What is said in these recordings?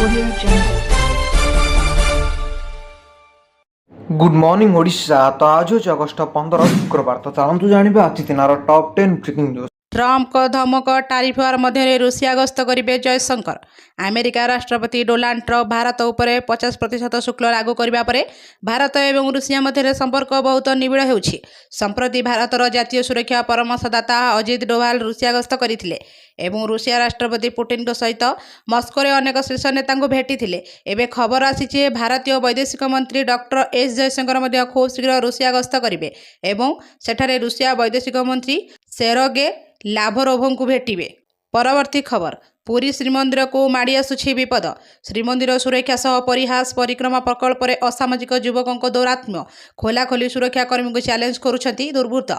Audio Jungle. Good morning Odisha. ତ ଆଜି ହେଉଛି ଅଗଷ୍ଟ 15, ଶୁକ୍ରବାର। ତ ଚାଲନ୍ତୁ ଜାଣିବା ଆଜି ଦିନର ଟପ୍ 10 ବ୍ରେକିଂ ନ୍ୟୁଜ୍। ଟ୍ରମ୍ପଙ୍କ ଧମକ, ଟାରିଫ ୱାର ମଧ୍ୟରେ ରୁଷିଆ ଗସ୍ତ କରିବେ ଜୟଶଙ୍କର। ଆମେରିକା ରାଷ୍ଟ୍ରପତି ଡୋନାଲ୍ଡ ଟ୍ରମ୍ପ ଭାରତ ଉପରେ 50% ଶୁଳ୍କ ଲାଗୁ କରିବା ପରେ ଭାରତ ଏବଂ ରୁଷିଆ ମଧ୍ୟରେ ସମ୍ପର୍କ ବହୁତ ନିବିଡ଼ ହେଉଛି। ସମ୍ପ୍ରତି ଭାରତର ଜାତୀୟ ସୁରକ୍ଷା ପରାମର୍ଶଦାତା ଅଜିତ ଡୋଭାଲ ରୁଷିଆ ଗସ୍ତ କରିଥିଲେ ଏବଂ ରୁଷିଆ ରାଷ୍ଟ୍ରପତି ପୁଟିନଙ୍କ ସହିତ ମସ୍କୋରେ ଅନେକ ଶୀର୍ଷ ନେତାଙ୍କୁ ଭେଟିଥିଲେ। ଏବେ ଖବର ଆସିଛି ଯେ ଭାରତୀୟ ବୈଦେଶିକ ମନ୍ତ୍ରୀ ଡକ୍ଟର ଏସ୍ ଜୟଶଙ୍କର ମଧ୍ୟ ଖୁବ୍ ଶୀଘ୍ର ରୁଷିଆ ଗସ୍ତ କରିବେ ଏବଂ ସେଠାରେ ରୁଷିଆ ବୈଦେଶିକ ମନ୍ତ୍ରୀ ସେରଗେ ଲାଭରୋଭଙ୍କୁ ଭେଟିବେ। ପରବର୍ତ୍ତୀ ଖବର, ପୁରୀ ଶ୍ରୀମନ୍ଦିରକୁ ମାଡ଼ି ଆସୁଛି ବିପଦ। ଶ୍ରୀମନ୍ଦିର ସୁରକ୍ଷା ସହ ପରିହାସ। ପରିକ୍ରମା ପ୍ରକଳ୍ପରେ ଅସାମାଜିକ ଯୁବକଙ୍କ ଦୌରାତ୍ମ୍ୟ। ଖୋଲାଖୋଲି ସୁରକ୍ଷାକର୍ମୀଙ୍କୁ ଚ୍ୟାଲେଞ୍ଜ କରୁଛନ୍ତି ଦୁର୍ବୃତ୍ତ।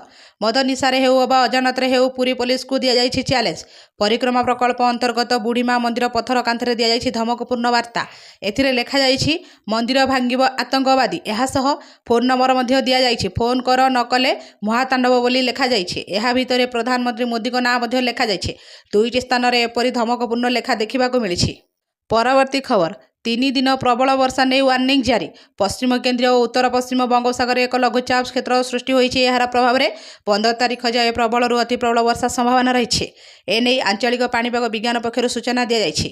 ମଦ ନିଶାରେ ହେଉ ଅବା ଅଜାଣତରେ ହେଉ, ପୁରୀ ପୋଲିସକୁ ଦିଆଯାଇଛି ଚ୍ୟାଲେଞ୍ଜ। ପରିକ୍ରମା ପ୍ରକଳ୍ପ ଅନ୍ତର୍ଗତ ବୁଢ଼ୀମା ମନ୍ଦିର ପଥର କାନ୍ଥରେ ଦିଆଯାଇଛି ଧମକପୂର୍ଣ୍ଣ ବାର୍ତ୍ତା। ଏଥିରେ ଲେଖାଯାଇଛି, "ମନ୍ଦିର ଭାଙ୍ଗିବ ଆତଙ୍କବାଦୀ"। ଏହାସହ ଫୋନ୍ ନମ୍ବର ମଧ୍ୟ ଦିଆଯାଇଛି। ଫୋନ୍ କର, ନ କଲେ ମହାତାଣ୍ଡବ ବୋଲି ଲେଖାଯାଇଛି। ଏହା ଭିତରେ ପ୍ରଧାନମନ୍ତ୍ରୀ ମୋଦିଙ୍କ ନାଁ ମଧ୍ୟ ଲେଖାଯାଇଛି। ଦୁଇଟି ସ୍ଥାନରେ ଏପରି ଧମକପୂର୍ଣ୍ଣ ଲେଖା ଦେଖିବାକୁ ମିଳିଛି। ପରବର୍ତ୍ତୀ ଖବର, 3 ଦିନ ପ୍ରବଳ ବର୍ଷା ନେଇ ୱାର୍ଣ୍ଣିଂ ଜାରି। ପଶ୍ଚିମ କେନ୍ଦ୍ରୀୟ ଓ ଉତ୍ତର ପଶ୍ଚିମ ବଙ୍ଗୋପସାଗରରେ ଏକ ଲଘୁଚାପ କ୍ଷେତ୍ର ସୃଷ୍ଟି ହୋଇଛି। ଏହାର ପ୍ରଭାବରେ 15 ତାରିଖ ଯାଏ ପ୍ରବଳରୁ ଅତି ପ୍ରବଳ ବର୍ଷା ସମ୍ଭାବନା ରହିଛି। ଏନେଇ ଆଞ୍ଚଳିକ ପାଣିପାଗ ବିଜ୍ଞାନ ପକ୍ଷରୁ ସୂଚନା ଦିଆଯାଇଛି।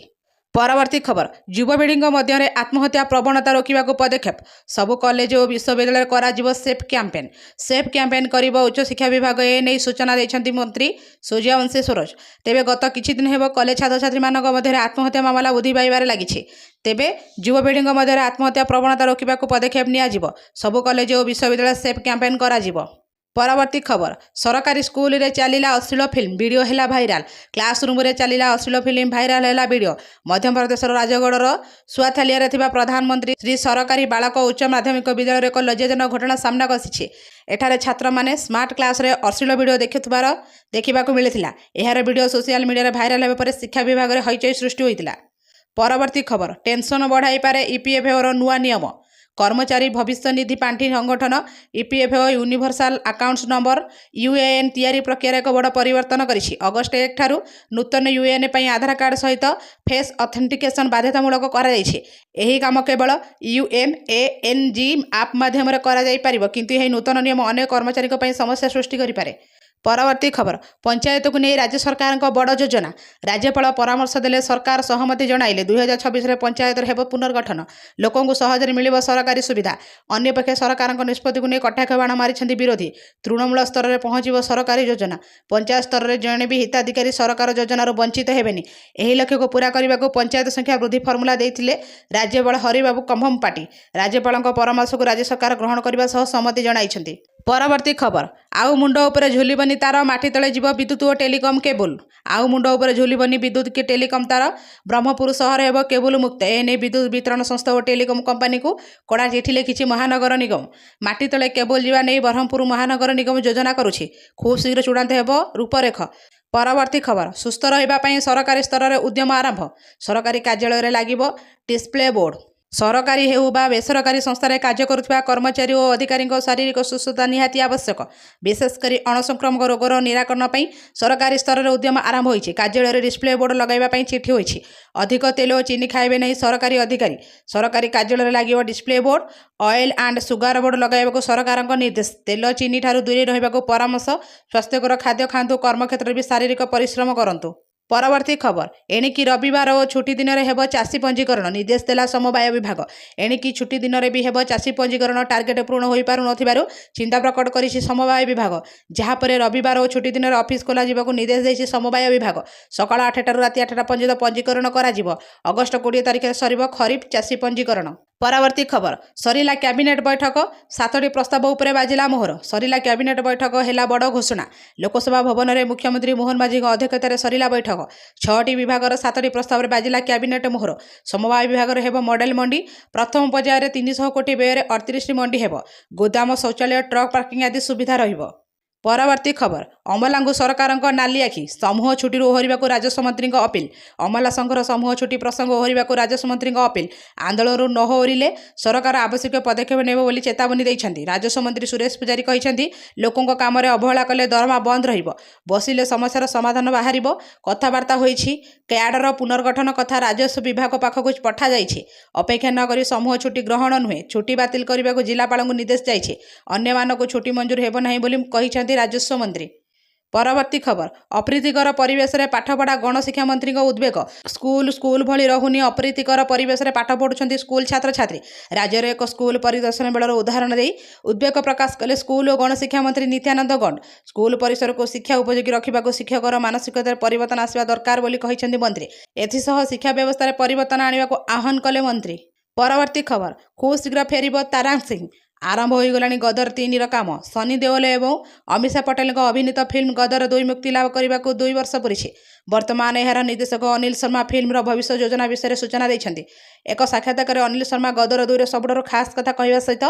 ପରବର୍ତ୍ତୀ ଖବର, ଯୁବପିଢ଼ିଙ୍କ ମଧ୍ୟରେ ଆତ୍ମହତ୍ୟା ପ୍ରବଣତା ରୋକିବାକୁ ପଦକ୍ଷେପ। ସବୁ କଲେଜ ଓ ବିଶ୍ୱବିଦ୍ୟାଳୟରେ କରାଯିବ ସେଫ୍ କ୍ୟାମ୍ପେନ୍। ସେଫ୍ କ୍ୟାମ୍ପେନ୍ କରିବ ଉଚ୍ଚଶିକ୍ଷା ବିଭାଗ। ଏ ନେଇ ସୂଚନା ଦେଇଛନ୍ତି ମନ୍ତ୍ରୀ ସୂର୍ଯ୍ୟବଂଶୀ ସୂରଜ। ତେବେ ଗତ କିଛି ଦିନ ହେବ କଲେଜ ଛାତ୍ରଛାତ୍ରୀମାନଙ୍କ ମଧ୍ୟରେ ଆତ୍ମହତ୍ୟା ମାମଲା ବୃଦ୍ଧି ପାଇବାରେ ଲାଗିଛି। ତେବେ ଯୁବପିଢ଼ିଙ୍କ ମଧ୍ୟରେ ଆତ୍ମହତ୍ୟା ପ୍ରବଣତା ରୋକିବାକୁ ପଦକ୍ଷେପ ନିଆଯିବ। ସବୁ କଲେଜ ଓ ବିଶ୍ୱବିଦ୍ୟାଳୟ ସେଫ୍ କ୍ୟାମ୍ପେନ୍ କରାଯିବ। ପରବର୍ତ୍ତୀ ଖବର, ସରକାରୀ ସ୍କୁଲରେ ଚାଲିଲା ଅଶ୍ଳୀଳ ଫିଲ୍ମ, ଭିଡ଼ିଓ ହେଲା ଭାଇରାଲ। କ୍ଲାସରୁମରେ ଚାଲିଲା ଅଶ୍ଳୀଳ ଫିଲ୍ମ, ଭାଇରାଲ ହେଲା ଭିଡ଼ିଓ। ମଧ୍ୟପ୍ରଦେଶର ରାଜଗଡ଼ର ସୁଆଥାଲିଆରେ ଥିବା ପ୍ରଧାନମନ୍ତ୍ରୀ ଶ୍ରୀ ସରକାରୀ ବାଳକ ଉଚ୍ଚ ମାଧ୍ୟମିକ ବିଦ୍ୟାଳୟରେ ଏକ ଲଜ୍ଜାଜନକ ଘଟଣା ସାମ୍ନାକୁ ଆସିଛି। ଏଠାରେ ଛାତ୍ରମାନେ ସ୍ମାର୍ଟ କ୍ଲାସରେ ଅଶ୍ଳୀଳ ଭିଡ଼ିଓ ଦେଖୁଥିବାର ଦେଖିବାକୁ ମିଳିଥିଲା। ଏହାର ଭିଡ଼ିଓ ସୋସିଆଲ ମିଡ଼ିଆରେ ଭାଇରାଲ ହେବା ପରେ ଶିକ୍ଷା ବିଭାଗରେ ହଇଚଇ ସୃଷ୍ଟି ହୋଇଥିଲା। ପରବର୍ତ୍ତୀ ଖବର, ଟେନସନ ବଢ଼ାଇପାରେ ଇପିଏଫ୍ଓର ନୂଆ ନିୟମ। କର୍ମଚାରୀ ଭବିଷ୍ୟ ନିଧି ପାଣ୍ଠି ସଂଗଠନ EPFO universal account number, UAN ତିଆରି ପ୍ରକ୍ରିୟାରେ ଏକ ବଡ଼ ପରିବର୍ତ୍ତନ କରିଛି। ଅଗଷ୍ଟ 1 ଠାରୁ ନୂତନ ୟୁଏଏନ୍ ପାଇଁ ଆଧାର କାର୍ଡ଼ ସହିତ ଫେସ୍ ଅଥେଣ୍ଟିକେସନ୍ ବାଧ୍ୟତାମୂଳକ କରାଯାଇଛି। ଏହି କାମ କେବଳ ୟୁଏମ୍ଏଏନ୍ଜି ଆପ୍ ମାଧ୍ୟମରେ କରାଯାଇପାରିବ। କିନ୍ତୁ ଏହି ନୂତନ ନିୟମ ଅନେକ କର୍ମଚାରୀଙ୍କ ପାଇଁ ସମସ୍ୟା ସୃଷ୍ଟି କରିପାରେ। ପରବର୍ତ୍ତୀ ଖବର, ପଞ୍ଚାୟତକୁ ନେଇ ରାଜ୍ୟ ସରକାରଙ୍କ ବଡ଼ ଯୋଜନା। ରାଜ୍ୟପାଳ ପରାମର୍ଶ ଦେଲେ, ସରକାର ସହମତି ଜଣାଇଲେ। 2026ରେ ପଞ୍ଚାୟତର ହେବ ପୁନର୍ଗଠନ। ଲୋକଙ୍କୁ ସହଜରେ ମିଳିବ ସରକାରୀ ସୁବିଧା। ଅନ୍ୟପକ୍ଷେ ସରକାରଙ୍କ ନିଷ୍ପତ୍ତିକୁ ନେଇ କଟାକ୍ଷ ବାଣ ମାରିଛନ୍ତି ବିରୋଧୀ। ତୃଣମୂଳ ସ୍ତରରେ ପହଞ୍ଚିବ ସରକାରୀ ଯୋଜନା। ପଞ୍ଚାୟତ ସ୍ତରରେ ଜଣେ ବି ହିତାଧିକାରୀ ସରକାର ଯୋଜନାରୁ ବଞ୍ଚିତ ହେବେନି। ଏହି ଲକ୍ଷ୍ୟକୁ ପୂରା କରିବାକୁ ପଞ୍ଚାୟତ ସଂଖ୍ୟା ବୃଦ୍ଧି ଫର୍ମୁଲା ଦେଇଥିଲେ ରାଜ୍ୟପାଳ ହରିବାବୁ କମ୍ଭମପାଟି। ରାଜ୍ୟପାଳଙ୍କ ପରାମର୍ଶକୁ ରାଜ୍ୟ ସରକାର ଗ୍ରହଣ କରିବା ସହ ସମ୍ମତି ଜଣାଇଛନ୍ତି। ପରବର୍ତ୍ତୀ ଖବର, ଆଉ ମୁଣ୍ଡ ଉପରେ ଝୁଲିବନି ତାର, ମାଟି ତଳେ ଯିବ ବିଦ୍ୟୁତ ଓ ଟେଲିକମ୍ କେବୁଲ। ଆଉ ମୁଣ୍ଡ ଉପରେ ଝୁଲିବନି ବିଦ୍ୟୁତ କି ଟେଲିକମ୍ ତାର। ବ୍ରହ୍ମପୁର ସହର ହେବ କେବୁଲ ମୁକ୍ତ। ଏନେଇ ବିଦ୍ୟୁତ ବିତରଣ ସଂସ୍ଥା ଓ ଟେଲିକମ୍ କମ୍ପାନୀକୁ କଡ଼ା ଚିଠି ଲେଖିଛି ମହାନଗର ନିଗମ। ମାଟି ତଳେ କେବୁଲ ଯିବା ନେଇ ବ୍ରହ୍ମପୁର ମହାନଗର ନିଗମ ଯୋଜନା କରୁଛି। ଖୁବ୍ ଶୀଘ୍ର ଚୂଡ଼ାନ୍ତ ହେବ ରୂପରେଖ। ପରବର୍ତ୍ତୀ ଖବର, ସୁସ୍ଥ ରହିବା ପାଇଁ ସରକାରୀ ସ୍ତରରେ ଉଦ୍ୟମ ଆରମ୍ଭ। ସରକାରୀ କାର୍ଯ୍ୟାଳୟରେ ଲାଗିବ ଡିସପ୍ଲେ ବୋର୍ଡ। ସରକାରୀ ହେଉ ବା ବେସରକାରୀ ସଂସ୍ଥାରେ କାର୍ଯ୍ୟ କରୁଥିବା କର୍ମଚାରୀ ଓ ଅଧିକାରୀଙ୍କ ଶାରୀରିକ ସୁସ୍ଥତା ନିହାତି ଆବଶ୍ୟକ। ବିଶେଷ କରି ଅଣସଂକ୍ରାମକ ରୋଗର ନିରାକରଣ ପାଇଁ ସରକାରୀ ସ୍ତରରେ ଉଦ୍ୟମ ଆରମ୍ଭ ହୋଇଛି। କାର୍ଯ୍ୟାଳୟରେ ଡିସପ୍ଲେ ବୋର୍ଡ ଲଗାଇବା ପାଇଁ ଚିଠି ହୋଇଛି। ଅଧିକ ତେଲ ଓ ଚିନି ଖାଇବେ ନାହିଁ ସରକାରୀ ଅଧିକାରୀ। ସରକାରୀ କାର୍ଯ୍ୟାଳୟରେ ଲାଗିବ display board. Oil and sugar board ଲଗାଇବାକୁ ସରକାରଙ୍କ ନିର୍ଦ୍ଦେଶ। ତେଲ, ଚିନି ଠାରୁ ଦୂରେଇ ରହିବାକୁ ପରାମର୍ଶ। ସ୍ୱାସ୍ଥ୍ୟକର ଖାଦ୍ୟ ଖାଆନ୍ତୁ, କର୍ମକ୍ଷେତ୍ରରେ ବି ଶାରୀରିକ ପରିଶ୍ରମ କରନ୍ତୁ। ପରବର୍ତ୍ତୀ ଖବର, ଏଣିକି ରବିବାର ଓ ଛୁଟି ଦିନରେ ହେବ ଚାଷୀ ପଞ୍ଜୀକରଣ, ନିର୍ଦ୍ଦେଶ ଦେଲା ସମବାୟ ବିଭାଗ। ଏଣିକି ଛୁଟି ଦିନରେ ବି ହେବ ଚାଷୀ ପଞ୍ଜୀକରଣ। ଟାର୍ଗେଟ ପୂରଣ ହୋଇପାରୁନଥିବାରୁ ଚିନ୍ତା ପ୍ରକଟ କରିଛି ସମବାୟ ବିଭାଗ। ଯାହାପରେ ରବିବାର ଓ ଛୁଟି ଦିନରେ ଅଫିସ ଖୋଲାଯିବାକୁ ନିର୍ଦ୍ଦେଶ ଦେଇଛି ସମବାୟ ବିଭାଗ। ସକାଳ 8ଟାରୁ ରାତି 8ଟା ପର୍ଯ୍ୟନ୍ତ ପଞ୍ଜୀକରଣ କରାଯିବ। ଅଗଷ୍ଟ 20 ତାରିଖରେ ସରିବ ଖରିଫ ଚାଷୀ ପଞ୍ଜୀକରଣ। ପରବର୍ତ୍ତୀ ଖବର, ସରିଲା କ୍ୟାବିନେଟ୍ ବୈଠକ, ସାତଟି ପ୍ରସ୍ତାବ ଉପରେ ବାଜିଲା ମୋହର। ସରିଲା କ୍ୟାବିନେଟ୍ ବୈଠକ, ହେଲା ବଡ଼ ଘୋଷଣା। ଲୋକସେବା ଭବନରେ ମୁଖ୍ୟମନ୍ତ୍ରୀ ମୋହନ ମାଝୀଙ୍କ ଅଧ୍ୟକ୍ଷତାରେ ସରିଲା ବୈଠକ। ଛଅଟି ବିଭାଗର ସାତଟି ପ୍ରସ୍ତାବରେ ବାଜିଲା କ୍ୟାବିନେଟ୍ ମୋହର। ସମବାୟ ବିଭାଗରେ ହେବ ମଡେଲ ମଣ୍ଡି। ପ୍ରଥମ ପର୍ଯ୍ୟାୟରେ 300 କୋଟି ବ୍ୟୟରେ 38ଟି ମଣ୍ଡି ହେବ। ଗୋଦାମ, ଶୌଚାଳୟ, ଟ୍ରକ୍ ପାର୍କିଂ ଆଦି ସୁବିଧା ରହିବ। ପରବର୍ତ୍ତୀ ଖବର, ଅମଲାଙ୍କୁ ସରକାରଙ୍କ ନାଲି ଆଖି। ସମୂହ ଛୁଟିରୁ ଓହରିବାକୁ ରାଜସ୍ୱ ମନ୍ତ୍ରୀଙ୍କ ଅପିଲ। ଅମଲା ସଂଘର ସମୂହ ଛୁଟି ପ୍ରସଙ୍ଗ ଓହରିବାକୁ ରାଜସ୍ୱ ମନ୍ତ୍ରୀଙ୍କ ଅପିଲ। ଆନ୍ଦୋଳନରୁ ନ ଓହରିଲେ ସରକାର ଆବଶ୍ୟକ ପଦକ୍ଷେପ ନେବେ ବୋଲି ଚେତାବନୀ ଦେଇଛନ୍ତି। ରାଜସ୍ୱ ମନ୍ତ୍ରୀ ସୁରେଶ ପୂଜାରୀ କହିଛନ୍ତି, ଲୋକଙ୍କ କାମରେ ଅବହେଳା କଲେ ଦରମା ବନ୍ଦ ରହିବ। ବସିଲେ ସମସ୍ୟାର ସମାଧାନ ବାହାରିବ। କଥାବାର୍ତ୍ତା ହୋଇଛି। କ୍ୟାଡର ପୁନର୍ଗଠନ କଥା ରାଜସ୍ୱ ବିଭାଗ ପାଖକୁ ପଠାଯାଇଛି। ଅପେକ୍ଷା ନ କରି ସମୂହ ଛୁଟି ଗ୍ରହଣ ନୁହେଁ, ଛୁଟି ବାତିଲ କରିବାକୁ ଜିଲ୍ଲାପାଳଙ୍କୁ ନିର୍ଦ୍ଦେଶ ଯାଇଛି। ଅନ୍ୟମାନଙ୍କୁ ଛୁଟି ମଞ୍ଜୁର ହେବ ନାହିଁ ବୋଲି କହିଛନ୍ତି ରାଜସ୍ୱ ମନ୍ତ୍ରୀ। ପରବର୍ତ୍ତୀ ଖବର, ଅପ୍ରୀତିକର ପରିବେଶରେ ପାଠପଢ଼ା, ଗଣଶିକ୍ଷା ମନ୍ତ୍ରୀଙ୍କ ଉଦ୍ବେଗ। ସ୍କୁଲ ସ୍କୁଲ ଭଳି ରହୁନି, ଅପ୍ରୀତିକର ପରିବେଶରେ ପାଠ ପଢ଼ୁଛନ୍ତି ସ୍କୁଲ ଛାତ୍ରଛାତ୍ରୀ। ରାଜ୍ୟର ଏକ ସ୍କୁଲ ପରିଦର୍ଶନ ବେଳର ଉଦାହରଣ ଦେଇ ଉଦ୍ବେଗ ପ୍ରକାଶ କଲେ ସ୍କୁଲ ଓ ଗଣଶିକ୍ଷା ମନ୍ତ୍ରୀ ନିତ୍ୟାନନ୍ଦ ଗଣ୍ଡ। ସ୍କୁଲ ପରିସରକୁ ଶିକ୍ଷା ଉପଯୋଗୀ ରଖିବାକୁ ଶିକ୍ଷକର ମାନସିକତାରେ ପରିବର୍ତ୍ତନ ଆସିବା ଦରକାର ବୋଲି କହିଛନ୍ତି ମନ୍ତ୍ରୀ। ଏଥିସହ ଶିକ୍ଷା ବ୍ୟବସ୍ଥାରେ ପରିବର୍ତ୍ତନ ଆଣିବାକୁ ଆହ୍ୱାନ କଲେ ମନ୍ତ୍ରୀ। ପରବର୍ତ୍ତୀ ଖବର, ଖୁବ୍ ଶୀଘ୍ର ଫେରିବ ତାରା ସିଂ। ଆରମ୍ଭ ହୋଇଗଲାଣି ଗଦର 3ର କାମ। ସନି ଦେଓଲ ଏବଂ ଅମିଷା ପଟେଲଙ୍କ ଅଭିନୀତ ଫିଲ୍ମ ଗଦର 2 ମୁକ୍ତି ଲାଭ କରିବାକୁ 2 ବର୍ଷ ପୂରିଛି। ବର୍ତ୍ତମାନ ଏହାର ନିର୍ଦ୍ଦେଶକ ଅନିଲ ଶର୍ମା ଫିଲ୍ମର ଭବିଷ୍ୟ ଯୋଜନା ବିଷୟରେ ସୂଚନା ଦେଇଛନ୍ତି। ଏକ ସାକ୍ଷାତକାରରେ ଅନିଲ ଶର୍ମା ଗଦର 2ର ସବୁଠାରୁ ଖାସ୍ କଥା କହିବା ସହିତ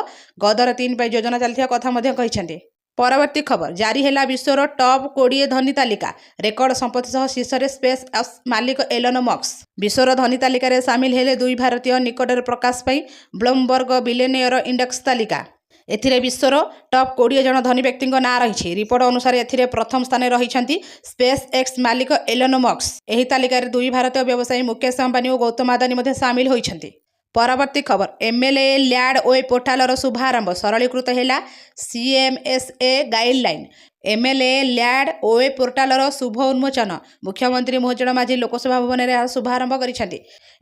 ଗଦର 3 ପାଇଁ ଯୋଜନା ଚାଲିଥିବା କଥା ମଧ୍ୟ କହିଛନ୍ତି। ପରବର୍ତ୍ତୀ ଖବର, ଜାରି ହେଲା ବିଶ୍ୱର ଟପ୍ 20 ଧନୀ ତାଲିକା। ରେକର୍ଡ ସମ୍ପତ୍ତି ସହ ଶୀର୍ଷରେ ସ୍ପେସ୍ ଏକ୍ସ ମାଲିକ ଏଲନ ମସ୍କ। ବିଶ୍ୱର ଧନୀ ତାଲିକାରେ ସାମିଲ ହେଲେ ଦୁଇ ଭାରତୀୟ। ନିକଟରେ ପ୍ରକାଶ ପାଇ ବ୍ଲୁମବର୍ଗ ବିଲିୟନିୟର ଇଣ୍ଡେକ୍ସ ତାଲିକା। ଏଥିରେ ବିଶ୍ୱର ଟପ୍ 20 ଜଣ ଧନୀ ବ୍ୟକ୍ତିଙ୍କ ନାଁ ରହିଛି। ରିପୋର୍ଟ ଅନୁସାରେ ଏଥିରେ ପ୍ରଥମ ସ୍ଥାନରେ ରହିଛନ୍ତି ସ୍ପେସ୍ ଏକ୍ସ ମାଲିକ ଏଲନ ମସ୍କ। ଏହି ତାଲିକାରେ ଦୁଇ ଭାରତୀୟ ବ୍ୟବସାୟୀ ମୁକେଶ ଅମ୍ବାନୀ ଓ ଗୌତମ ଆଦାନୀ ମଧ୍ୟ ସାମିଲ ହୋଇଛନ୍ତି। ପରବର୍ତ୍ତୀ ଖବର, ଏମ୍ଏଲ୍ଏ ଲ୍ୟାଡ୍ ୱେବ୍ ପୋର୍ଟାଲର ଶୁଭାରମ୍ଭ। ସରଳୀକୃତ ହେଲା ସିଏମ୍ଏସ୍ଏ ଗାଇଡଲାଇନ୍। ଏମ୍ଏଲ୍ଏ ଲ୍ୟାଡ୍ ୱେବ୍ ପୋର୍ଟାଲର ଶୁଭ ଉନ୍ମୋଚନ। ମୁଖ୍ୟମନ୍ତ୍ରୀ ମୋହନ ଚରଣ ମାଝୀ ଲୋକସେବା ଭବନରେ ଏହାର ଶୁଭାରମ୍ଭ କରିଛନ୍ତି।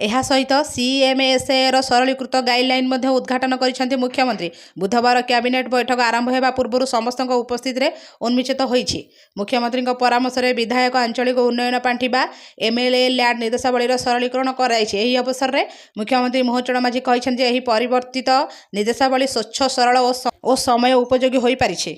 ଏହା ସହିତ ସିଏମ୍ଏସ୍ଏର ସରଳୀକୃତ ଗାଇଡଲାଇନ୍ ମଧ୍ୟ ଉଦ୍ଘାଟନ କରିଛନ୍ତି ମୁଖ୍ୟମନ୍ତ୍ରୀ। ବୁଧବାର କ୍ୟାବିନେଟ୍ ବୈଠକ ଆରମ୍ଭ ହେବା ପୂର୍ବରୁ ସମସ୍ତଙ୍କ ଉପସ୍ଥିତିରେ ଉନ୍ମୋଚିତ ହୋଇଛି। ମୁଖ୍ୟମନ୍ତ୍ରୀଙ୍କ ପରାମର୍ଶରେ ବିଧାୟକ ଆଞ୍ଚଳିକ ଉନ୍ନୟନ ପାଣ୍ଠି ବା ଏମ୍ଏଲ୍ଏ ଲ୍ୟାଡ୍ ନିର୍ଦ୍ଦେଶାବଳୀର ସରଳୀକରଣ କରାଯାଇଛି। ଏହି ଅବସରରେ ମୁଖ୍ୟମନ୍ତ୍ରୀ ମୋହନ ଚରଣ ମାଝୀ କହିଛନ୍ତି ଯେ ଏହି ପରିବର୍ତ୍ତିତ ନିର୍ଦ୍ଦେଶାବଳୀ ସ୍ୱଚ୍ଛ, ସରଳ ଓ ସମୟ ଉପଯୋଗୀ ହୋଇପାରିଛି।